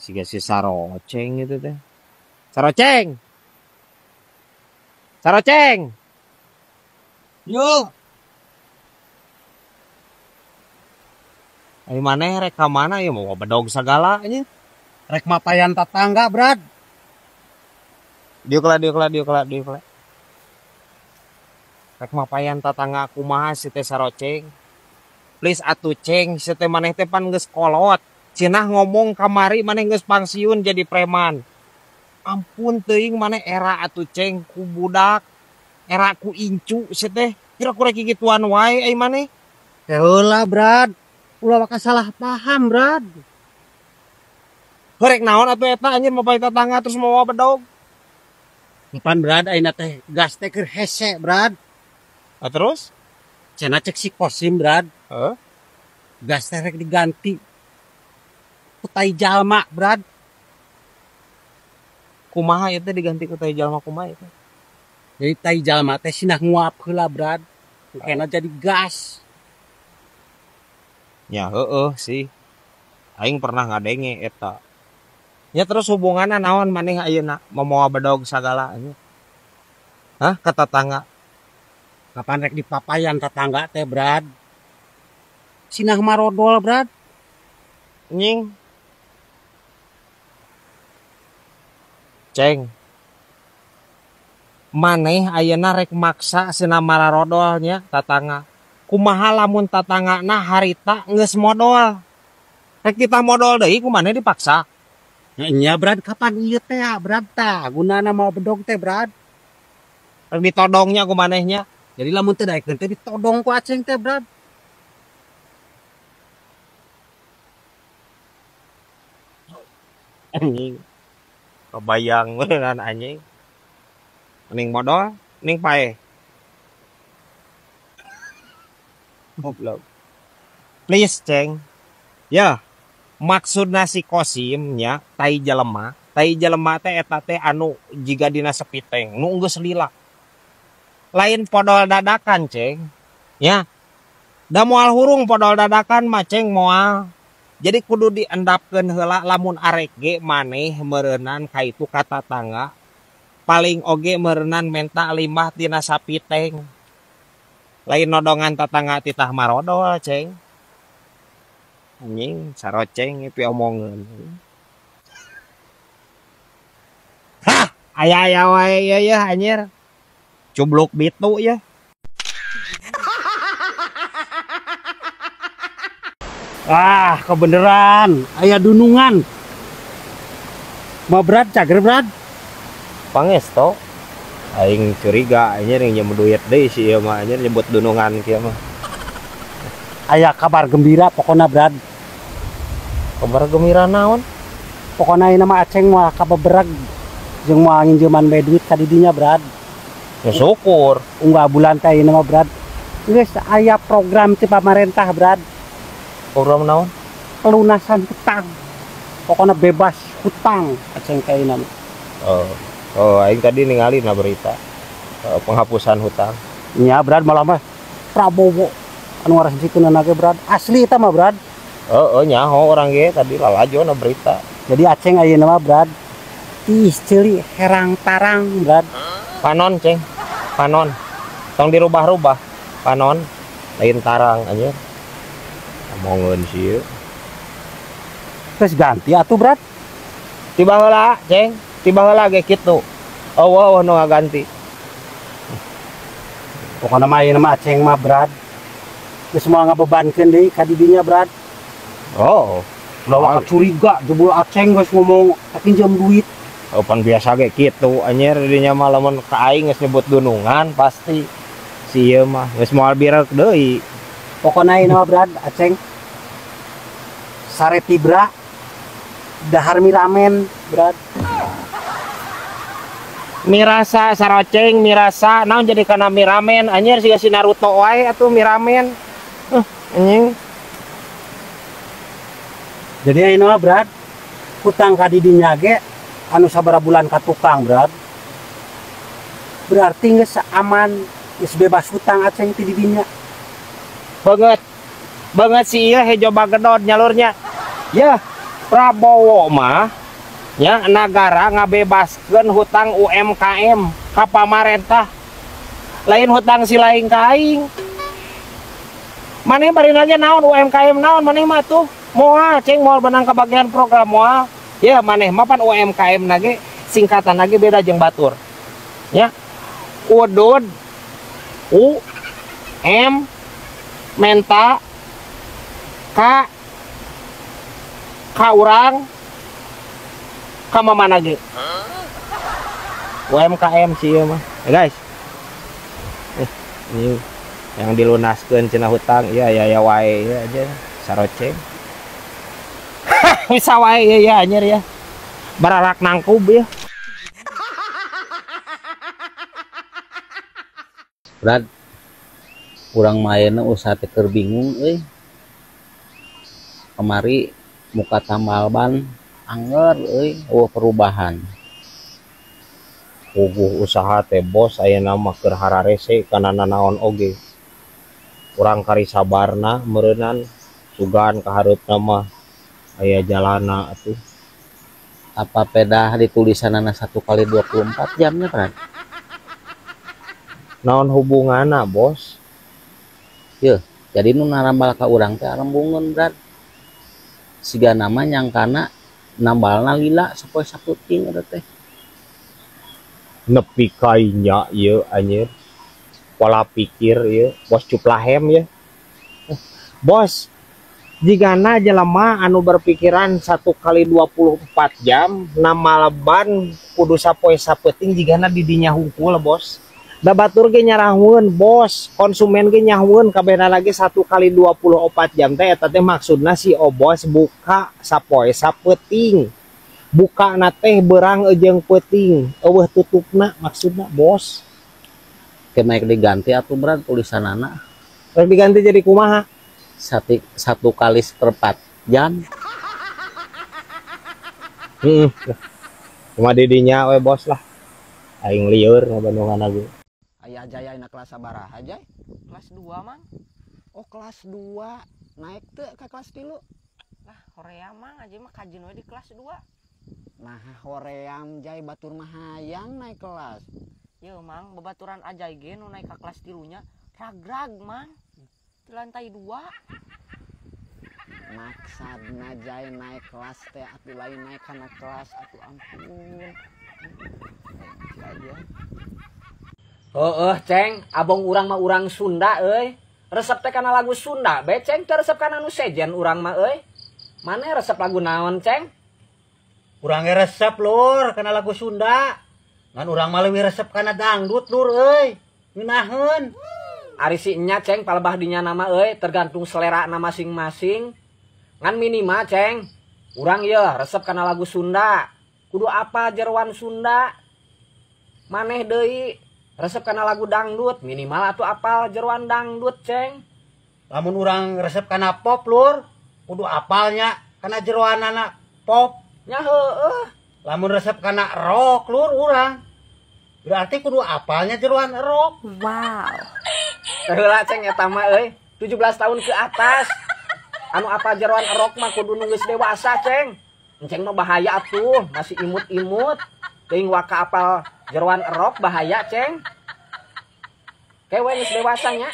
Siga si Saroceng gitu teh. Saroceng. Saroceng. Yo. Ai maneh rek ka mana ya mau bedog sagala anjing. Rek mapayan tatangga, Brad. Diuk lah, diuk lah, diuk lah, diuk lah. Rek mapayan tatangga kumaha si teh Saroceng. Please atuh ceng, si teh maneh teh pan geus kolot. Cenah ngomong kamari maneh geus pangsiun jadi preman. Ampun teuing maneh era atuh ceng ku budak, era ku incu si teh. Kira-kira kikituan wae ai maneh. Heula, Brad. Ulah waka salah paham, Brad. Rek naon atuh eta anjir mapay tatangga terus mawa bedog. Pan Brad ayeuna teh gas teh keur hese, Brad. Ah, terus? Cenah cek si Kosim, Brad. Heeh. Gas teh rek diganti ku tai jalma, Brad. Kumaha ieu teh diganti ku tai jalma kumaha ieu teh? Jadi tai jalma teh sinah nguap heula, Brad. Kena jadi gas. Ya heeh sih. Aing pernah ngadenge eta. Ya terus hubunganna naon maneh ayeuna mamawa bedog sagala anjing? Hah, ka tatangga? Kapan rek dipapayan tatangga teh, Brad? Sinah marodol, Brad. Anjing. Ceng. Maneh ayeuna rek maksa sinah mararodol nya tatangga. Kumaha lamun tatanggana harita geus modol? Rek kita modol deui ku maneh dipaksa. Nya Brad, kapan ieu teh, Brad tah? Gunana mau bedog teh, Brad. Rek ditodongnya ku manehnya. Jadi lamun teh daekeun teh ditodong ku aceng teh, Brad. Anjing. Kebayang beneran anjing. Mending modol, mending paeh. Goblok. Please, Ceng. Ya, maksudna si Kosim nya tai jelema, tai jelema teh eta teh anu jiga dina sepiteng, nu geus lila. Lain podol dadakan, Ceng. Ya. Da moal hurung podol dadakan mah, Ceng, moal. Jadi kudu diendapkeun heula lamun arek ge maneh meureunnan ka itu ka tatangga. Paling oge meureunnan menta limbah tina sapiteng. Lain nodongan tatangga titah marodol, Ceng. Anjing, Saroceng ieu piomongeun. Hah, aya-aya wae ieu yeuh anjir. Cubluk bitu yeuh. Ah, kebeneran, aya dunungan. Mau Brad, cager Brad. Pangesto. Aing curiga anjir yang nyebut duit deui si ieu mah anjir nyebut dunungan kieu mah. Aya kabar gembira pokona, Brad. Kabar gembira naon? Pokona ayeuna mah aceng moal kabebereg jeung moal nginjeuman bae duit ka didinya, Brad. Ya syukur. Unggal bulan teh ayeuna mah, Brad. Geus aya program ti pamarentah, Brad. Program naon? Pelunasan hutang. Pokona bebas hutang aceng teh ayeuna mah. Oh. Oh, aing tadi ningali na berita penghapusan hutang. Nya, Brad, malah mah Prabowo anu ngaresikeunna ge, Brad. Asli eta mah, Brad. Heeh, nyaho orang ge tadi lalajo na berita. Jadi aceng ayeuna mah, Brad, tiis ceuli herang tarang, Brad. Panon, Ceng. Panon. Tong dirubah-rubah. Panon lain tarang anjir. Omongeun sieun. Terus ganti atuh, Brad. Tiba heula, Ceng. Tiba heula ge kitu. Eueuh nu ngaganti. Pokona mah ayeuna mah aceng mah, Brad. Geus moal ngabebankeun deui ka didinya, Brad. Oh, ulah waka curiga jebul aceng geus ngomong pinjam duit. Oh, pan biasa ge kitu anjir dinya mah lamun ka aing geus nyebut dunungan pasti si ieu mah geus moal birek deui. Pokona ayeuna mah, Brad, aceng sare tibra dahar mie ramen, Brad. Mirasa Saroceng, mirasa naon jadi kana mie ramen anjir siga si Naruto wae atuh mie ramen. Anjing. Jadi ayeuna mah, Brad, hutang ka didinya ge anu sabaraha bulan ka tukang, Brad. Berarti geus aman, geus bebas hutang aceng ti didinya. Banget. Banget si ieu hejo bagedod nyalurnya. Yah, Prabowo mah nya nagara ngabebaskeun hutang UMKM ka pamarentah. Lain hutang si lain ka aing. Maneh bari nanya naon UMKM naon maneh mah tuh? Moal ceng moal benang kebagian program moal. Ya maneh mah pan UMKM nage singkatan nage beda jeung batur. Ya. Udud U M menta K K urang ka mamana ge. UMKM sih ieu mah. Ya guys. Ini yang dilunaskeun cenah hutang, iya ya ya wae ya aja saroceng. Bisa wae ya ya anjir ya. Bararak nangkub ya. Brad, urang maenna usaha teh keur bingung euy. Kamari muka tambal ban anger euy, eueuh perubahan. Puguh usaha teh bos ayeuna mah keur hararese kana nanaon oge. Urang kari sabarna meureunnan sugan ka hareupna mah aya jalana atuh. Apa pedah ditulisanana 1 kali 24 jamnya, Brad? Naon hubunganna, bos? Yeuh, jadi nu narambal ka urang teh arembungeun, Brad. Siga nama nyangkana nambalna lila sapoe saputing eta teh. Nepi ka nya ieu anjir. Pola pikir ieu, bos cuplahem ya. Bos, jigana jelema anu berpikiran 1 kali 24 jam namal ban kudu sapoe sapeuting jigana di dinya hungkul, bos. Da batur ge nyarahueun, bos, konsumen ge nyahueun kabehna lagi 1 kali 24 jam teh eta teh maksudna si obos buka sapoe sapeuting. Buka na teh berang jeung peuting, eueuh tutupna maksudna, bos. Ke naik diganti atuh Brad tulisanana. Rek diganti jadi kumaha? 1 kali 1/4 jam. Heeh. Cuma didinya we bos lah. Aing lieur ngabandungan lagi. Aya Jaya ina kelas sabaraha Jay? Kelas 2, Mang. Oh, kelas 2. Naik teu ka kelas 3? Lah, hoream Mang aja mah kajeun we di kelas 2. Nah, hoream Jay batur mah hayang naik kelas. Yeuh, Mang, babaturan Ajay ge nu naik ka kelas 3 nya ragrag, Mang. Di lantai 2. Maksudna Jay naik kelas teh atuh lain naik kana kelas atuh ampun. Aja. Heeh, Ceng, abong urang mah urang Sunda euy. Resep teh kana lagu Sunda, be Ceng teu resep kana nu sejen urang mah euy. Mane resep lagu naon, Ceng? Urang ge resep lur kana lagu Sunda. Ngan urang mah leuwih resep kana dangdut lur euy. Ngeunaheun. Ari si nya Ceng palebah dinya nama euy, tergantung selera na masing-masing. Ngan minimal Ceng, urang ye resep kana lagu Sunda. Kudu apa jeroan Sunda? Maneh deui resep kana lagu dangdut, minimal atuh apal jeroan dangdut, Ceng. Lamun urang resep kana pop lur, kudu apalnya kana jeroanana pop. Nya heueuh. Lamun resep kana rock lur urang, berarti kudu apalnya jeroan rock. Wow. Heula Ceng eta mah euy, 17 tahun ke atas. Anu apal jeroan rock mah kudu nu geus dewasa, Ceng. Enceng mah bahaya atuh, masih imut-imut. Teuing waka apal jeroan rock bahaya, Ceng. Kewe geus dewasa nya.